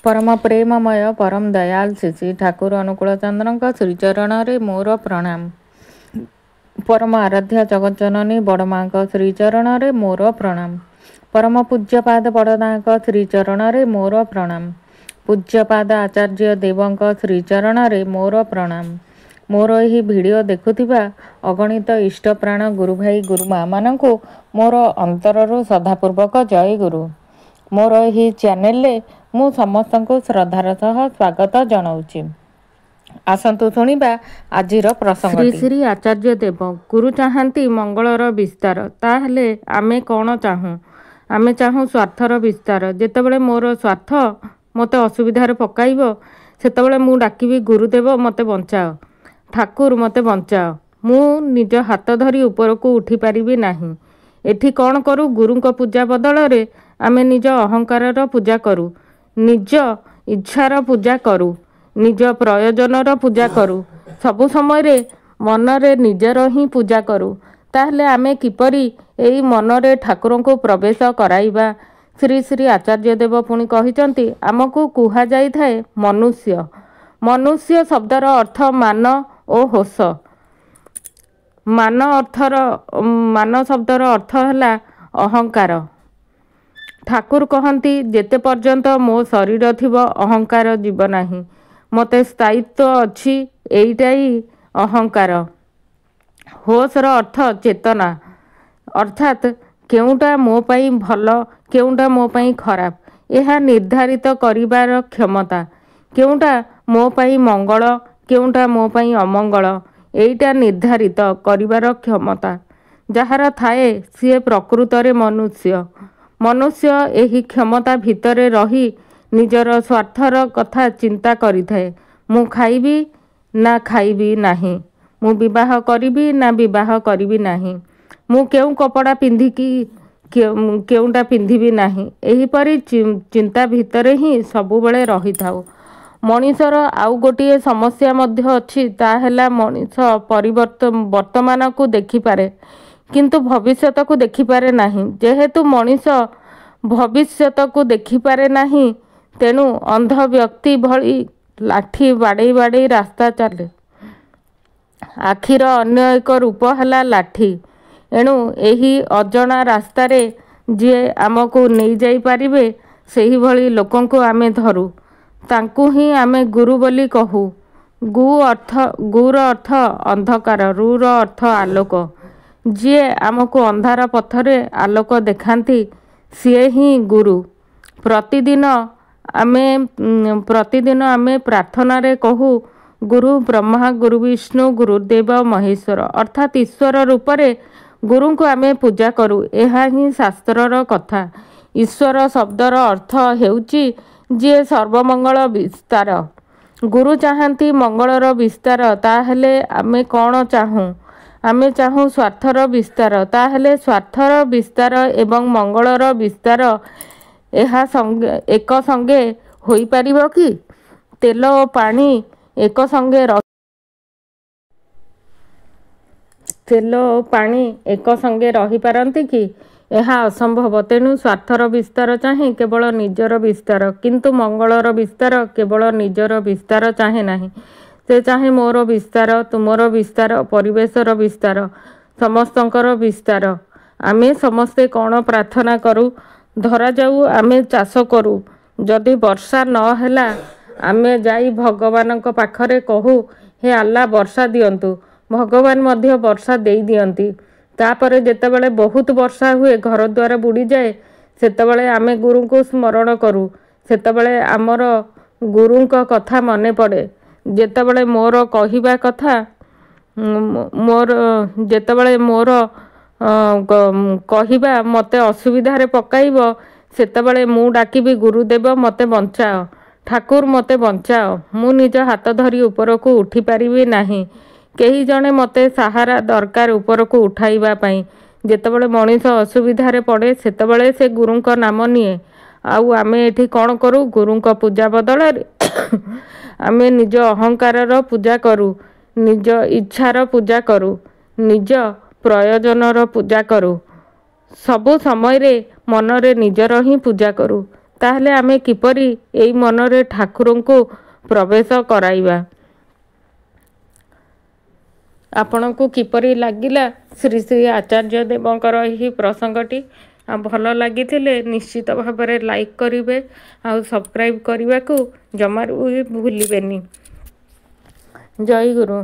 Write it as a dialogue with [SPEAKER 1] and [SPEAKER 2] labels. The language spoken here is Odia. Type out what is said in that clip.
[SPEAKER 1] ପରମ ପ୍ରେମମୟ ପରମ ଦୟାଲ ଶ୍ରୀ ଶ୍ରୀ ଠାକୁର ଅନୁକୂଳ ଚନ୍ଦ୍ରଙ୍କ ଶ୍ରୀଚରଣରେ ମୋର ପ୍ରଣାମ। ପରମ ଆରାଧ୍ୟା ଜଗତଜନନୀ ବଡ଼ମାଙ୍କ ଶ୍ରୀଚରଣରେ ମୋର ପ୍ରଣାମ। ପରମ ପୂଜ୍ୟପାଦ ବଡ଼ଦାଙ୍କ ଶ୍ରୀଚରଣରେ ମୋର ପ୍ରଣାମ। ପୂଜ୍ୟପାଦ ଆଚାର୍ଯ୍ୟ ଦେବଙ୍କ ଶ୍ରୀଚରଣରେ ମୋର ପ୍ରଣାମ। ମୋର ଏହି ଭିଡ଼ିଓ ଦେଖୁଥିବା ଅଗଣିତ ଇଷ୍ଟପ୍ରାଣ ଗୁରୁଭାଇ ଗୁରୁମାମାନଙ୍କୁ ମୋର ଅନ୍ତରରୁ ଶ୍ରଦ୍ଧାପୂର୍ବକ ଜୟ ଗୁରୁ। ମୋର ଏହି ଚ୍ୟାନେଲରେ ମୁଁ ସମସ୍ତଙ୍କୁ ଶ୍ରଦ୍ଧାର ସହ ସ୍ୱାଗତ ଜଣାଉଛି। ଆସନ୍ତୁ ଶୁଣିବା ଆଜିର ପ୍ରସଙ୍ଗ।
[SPEAKER 2] ଶ୍ରୀ ଶ୍ରୀ ଆଚାର୍ଯ୍ୟ ଦେବ ଗୁରୁ ଚାହାନ୍ତି ମଙ୍ଗଳର ବିସ୍ତାର। ତାହେଲେ ଆମେ କ'ଣ ଚାହୁଁ? ଆମେ ଚାହୁଁ ସ୍ୱାର୍ଥର ବିସ୍ତାର। ଯେତେବେଳେ ମୋର ସ୍ୱାର୍ଥ ମୋତେ ଅସୁବିଧାରେ ପକାଇବ, ସେତେବେଳେ ମୁଁ ଡାକିବି, ଗୁରୁଦେବ ମୋତେ ବଞ୍ଚାଅ, ଠାକୁର ମୋତେ ବଞ୍ଚାଅ, ମୁଁ ନିଜ ହାତ ଧରି ଉପରକୁ ଉଠିପାରିବି ନାହିଁ। ଏଠି କ'ଣ କରୁ? ଗୁରୁଙ୍କ ପୂଜା ବଦଳରେ ଆମେ ନିଜ ଅହଙ୍କାରର ପୂଜା କରୁ, ନିଜ ଇଚ୍ଛାର ପୂଜା କରୁ, ନିଜ ପ୍ରୟୋଜନର ପୂଜା କରୁ, ସବୁ ସମୟରେ ମନରେ ନିଜର ହିଁ ପୂଜା କରୁ। ତାହେଲେ ଆମେ କିପରି ଏଇ ମନରେ ଠାକୁରଙ୍କୁ ପ୍ରବେଶ କରାଇବା? ଶ୍ରୀ ଶ୍ରୀ ଆଚାର୍ଯ୍ୟ ଦେବ ପୁଣି କହିଛନ୍ତି, ଆମକୁ କୁହାଯାଇଥାଏ ମନୁଷ୍ୟ। ମନୁଷ୍ୟ ଶବ୍ଦର ଅର୍ଥ ମାନ ଓ ହୋସ। ମାନ ଅର୍ଥର ମାନ ଶବ୍ଦର ଅର୍ଥ ହେଲା ଅହଙ୍କାର। ଠାକୁର କହନ୍ତି, ଯେତେ ପର୍ଯ୍ୟନ୍ତ ମୋ ଶରୀର ଥିବ ଅହଙ୍କାର ଯିବ ନାହିଁ। ମୋତେ ସ୍ଥାୟିତ୍ୱ ଅଛି, ଏଇଟାଇ ଅହଙ୍କାର। ହୋସର ଅର୍ଥ ଚେତନା, ଅର୍ଥାତ୍ କେଉଁଟା ମୋ ପାଇଁ ଭଲ, କେଉଁଟା ମୋ ପାଇଁ ଖରାପ, ଏହା ନିର୍ଦ୍ଧାରିତ କରିବାର କ୍ଷମତା। କେଉଁଟା ମୋ ପାଇଁ ମଙ୍ଗଳ, କେଉଁଟା ମୋ ପାଇଁ ଅମଙ୍ଗଳ, ଏଇଟା ନିର୍ଦ୍ଧାରିତ କରିବାର କ୍ଷମତା ଯାହାର ଥାଏ, ସିଏ ପ୍ରକୃତରେ ମନୁଷ୍ୟ। ମନୁଷ୍ୟ ଏହି କ୍ଷମତା ଭିତରେ ରହି ନିଜର ସ୍ୱାର୍ଥର କଥା ଚିନ୍ତା କରିଥାଏ। ମୁଁ ଖାଇବି ନା ଖାଇବି ନାହିଁ, ମୁଁ ବିବାହ କରିବି ନା ବିବାହ କରିବି ନାହିଁ, ମୁଁ କେଉଁ କପଡ଼ା ପିନ୍ଧିକି କେଉଁଟା ପିନ୍ଧିବି ନାହିଁ, ଏହିପରି ଚିନ୍ତା ଭିତରେ ହିଁ ସବୁବେଳେ ରହିଥାଉ। ମଣିଷର ଆଉ ଗୋଟିଏ ସମସ୍ୟା ମଧ୍ୟ ଅଛି। ତା ହେଲା ମଣିଷ ପରିବର୍ତ୍ତନ ବର୍ତ୍ତମାନକୁ ଦେଖିପାରେ, କିନ୍ତୁ ଭବିଷ୍ୟତକୁ ଦେଖିପାରେ ନାହିଁ। ଯେହେତୁ ମଣିଷ ଭବିଷ୍ୟତକୁ ଦେଖିପାରେ ନାହିଁ, ତେଣୁ ଅନ୍ଧ ବ୍ୟକ୍ତି ଭଳି ଲାଠି ବାଡ଼େଇ ବାଡ଼େଇ ରାସ୍ତା ଚାଲେ। ଆଖିର ଅନ୍ୟ ଏକ ରୂପ ହେଲା ଲାଠି। ଏଣୁ ଏହି ଅଜଣା ରାସ୍ତାରେ ଯିଏ ଆମକୁ ନେଇଯାଇପାରିବେ, ସେହିଭଳି ଲୋକଙ୍କୁ ଆମେ ଧରୁ। ତାଙ୍କୁ ହିଁ ଆମେ ଗୁରୁ ବୋଲି କହୁ। ଗୁ ଅର୍ଥ ଗୁର ଅର୍ଥ ଅନ୍ଧକାର, ରୁର ଅର୍ଥ ଆଲୋକ। ଯିଏ ଆମକୁ ଅନ୍ଧାର ପଥରେ ଆଲୋକ ଦେଖାନ୍ତି, ସିଏ ହିଁ ଗୁରୁ। ପ୍ରତିଦିନ ଆମେ ପ୍ରାର୍ଥନାରେ କହୁ, ଗୁରୁ ବ୍ରହ୍ମା ଗୁରୁ ବିଷ୍ଣୁ ଗୁରୁଦେବ ମହେଶ୍ୱର, ଅର୍ଥାତ୍ ଈଶ୍ୱର ରୂପରେ ଗୁରୁଙ୍କୁ ଆମେ ପୂଜା କରୁ। ଏହା ହିଁ ଶାସ୍ତ୍ରର କଥା। ଈଶ୍ୱର ଶବ୍ଦର ଅର୍ଥ ହେଉଛି ଯିଏ ସର୍ବମଙ୍ଗଳ ବିସ୍ତାର। ଗୁରୁ ଚାହାନ୍ତି ମଙ୍ଗଳର ବିସ୍ତାର। ତାହେଲେ ଆମେ କ'ଣ ଚାହୁଁ? ଆମେ ଚାହୁଁ ସ୍ୱାର୍ଥର ବିସ୍ତାର। ତାହେଲେ ସ୍ୱାର୍ଥର ବିସ୍ତାର ଏବଂ ମଙ୍ଗଳର ବିସ୍ତାର ଏହା ସଙ୍ଗେ ଏକ ସଙ୍ଗେ ହୋଇପାରିବ କି? ତେଲ ଓ ପାଣି ଏକ ସଙ୍ଗେ ତେଲ ଓ ପାଣି ଏକ ସଙ୍ଗେ ରହିପାରନ୍ତି କି? ଏହା ଅସମ୍ଭବ। ତେଣୁ ସ୍ୱାର୍ଥର ବିସ୍ତାର ଚାହେଁ କେବଳ ନିଜର ବିସ୍ତାର, କିନ୍ତୁ ମଙ୍ଗଳର ବିସ୍ତାର କେବଳ ନିଜର ବିସ୍ତାର ଚାହେଁ ନାହିଁ। ସେ ଚାହେଁ ମୋର ବିସ୍ତାର, ତୁମର ବିସ୍ତାର, ପରିବେଶର ବିସ୍ତାର, ସମସ୍ତଙ୍କର ବିସ୍ତାର। ଆମେ ସମସ୍ତେ କ'ଣ ପ୍ରାର୍ଥନା କରୁ? ଧରାଯାଉ ଆମେ ଚାଷ କରୁ। ଯଦି ବର୍ଷା ନ ହେଲା, ଆମେ ଯାଇ ଭଗବାନଙ୍କ ପାଖରେ କହୁ, ହେ ଆଲ୍ଲା, ବର୍ଷା ଦିଅନ୍ତୁ। ଭଗବାନ ମଧ୍ୟ ବର୍ଷା ଦେଇଦିଅନ୍ତି। ତାପରେ ଯେତେବେଳେ ବହୁତ ବର୍ଷା ହୁଏ, ଘରଦ୍ୱାର ବୁଡ଼ିଯାଏ, ସେତେବେଳେ ଆମେ ଗୁରୁଙ୍କୁ ସ୍ମରଣ କରୁ। ସେତେବେଳେ ଆମର ଗୁରୁଙ୍କ କଥା ମନେ ପଡ଼େ। ଯେତେବେଳେ ମୋର କହିବା କଥା ମୋର ଯେତେବେଳେ ମୋର କହିବା ମୋତେ ଅସୁବିଧାରେ ପକାଇବ, ସେତେବେଳେ ମୁଁ ଡାକିବି, ଗୁରୁଦେବ ମୋତେ ବଞ୍ଚାଅ, ଠାକୁର ମୋତେ ବଞ୍ଚାଅ, ମୁଁ ନିଜ ହାତ ଧରି ଉପରକୁ ଉଠିପାରିବି ନାହିଁ, କେହି ଜଣେ ମୋତେ ସାହାରା ଦରକାର ଉପରକୁ ଉଠାଇବା ପାଇଁ। ଯେତେବେଳେ ମଣିଷ ଅସୁବିଧାରେ ପଡ଼େ, ସେତେବେଳେ ସେ ଗୁରୁଙ୍କ ନାମ ନିଏ। ଆଉ ଆମେ ଏଠି କ'ଣ କରୁ? ଗୁରୁଙ୍କ ପୂଜା ବଦଳରେ ଆମେ ନିଜ ଅହଙ୍କାରର ପୂଜା କରୁ, ନିଜ ଇଚ୍ଛାର ପୂଜା କରୁ, ନିଜ ପ୍ରୟୋଜନର ପୂଜା କରୁ, ସବୁ ସମୟରେ ମନରେ ନିଜର ହିଁ ପୂଜା କରୁ। ତାହେଲେ ଆମେ କିପରି ଏଇ ମନରେ ଠାକୁରଙ୍କୁ ପ୍ରବେଶ କରାଇବା? ଆପଣଙ୍କୁ କିପରି ଲାଗିଲା ଶ୍ରୀ ଶ୍ରୀ ଆଚାର୍ଯ୍ୟ ଦେବଙ୍କର ଏହି ପ୍ରସଙ୍ଗଟି? ଆଉ ଭଲ ଲାଗିଥିଲେ ନିଶ୍ଚିତ ଭାବରେ ଲାଇକ୍ କରିବେ ଆଉ ସବସ୍କ୍ରାଇବ୍ କରିବାକୁ ଜମାରୁ ବି ଭୁଲିବେନି। ଜୟ ଗୁରୁ।